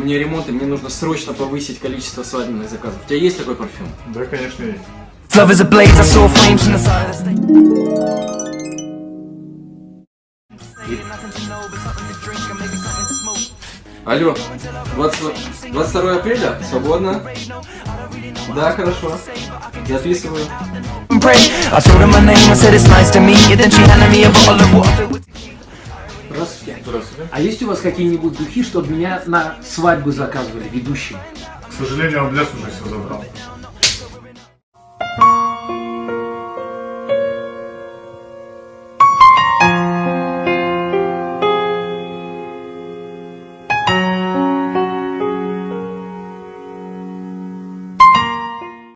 меня ремонт, и мне нужно срочно повысить количество свадебных заказов. У тебя есть такой парфюм? Да, конечно, есть. Love is ablaze, I saw flames from the side of the stage. Алло, 20 22 апреля? Свободно? Да, хорошо. Записываю. Pray. I told her my name, I said it's nice to meet you. Then she handed me a bottle of water. Здравствуйте. Здравствуйте. А есть у вас какие-нибудь духи, чтобы меня на свадьбу заказывали ведущим? К сожалению, Абляс уже все забрал.